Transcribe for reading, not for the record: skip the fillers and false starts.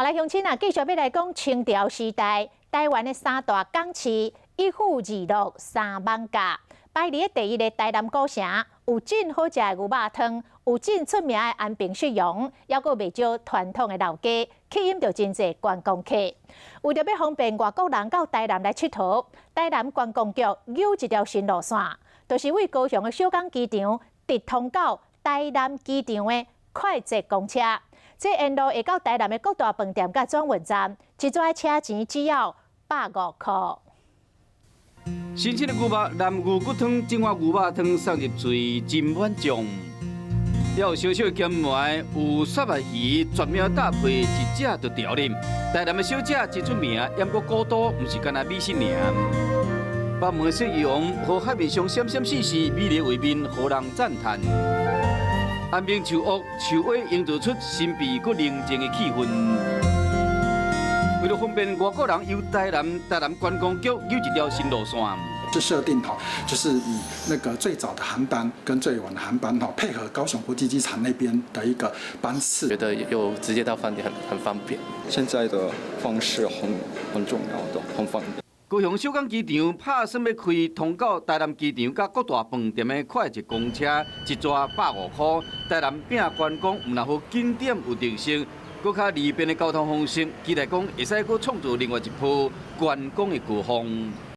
好來，鄉親啊，繼續欲來講清朝時代台灣的三大港市一府二鹿三艋舺。排佇第一个台南古城，有真好食的牛肉湯，有真出名的安平雪蓉，猶閣袂少傳統的老街，吸引著真濟觀光客。為著欲方便外國人到台南來𨑨迌，台南觀光局有一條新路線，就是對高雄的小港機場直通到台南機場的快捷公車。這沿路會到台南的各大飯店佮轉運站，一逝車錢只要150箍。新鮮的牛肉南牛骨湯，整碗牛肉湯送入喙真滿足。有小小的鹹糜，有虱目魚，絕妙搭配，一食就著咧。台南的小食真出名，毋過古都毋是干焦美食爾。北門雪蓉和海面上閃閃爍爍，美麗畫面，予人讚嘆。安平樹屋樹尾營造出神秘閣寧靜的氣氛。為了方便外國人遊台南，台南觀光局有一條新路線。是設定哈，就是以那個最早的航班跟最晚的航班哈，配合高雄國際機場那邊的一個班次，覺得有直接到飯店很方便。現在的方式很重要的，很方便。高雄小港機場拍算欲開通到台南機場佮各大飯店的快捷公車，一逝150箍。台南拼觀光，毋但予景點有特色，閣較利便的交通方式，期待講會使閣創造另外一波觀光的高峰。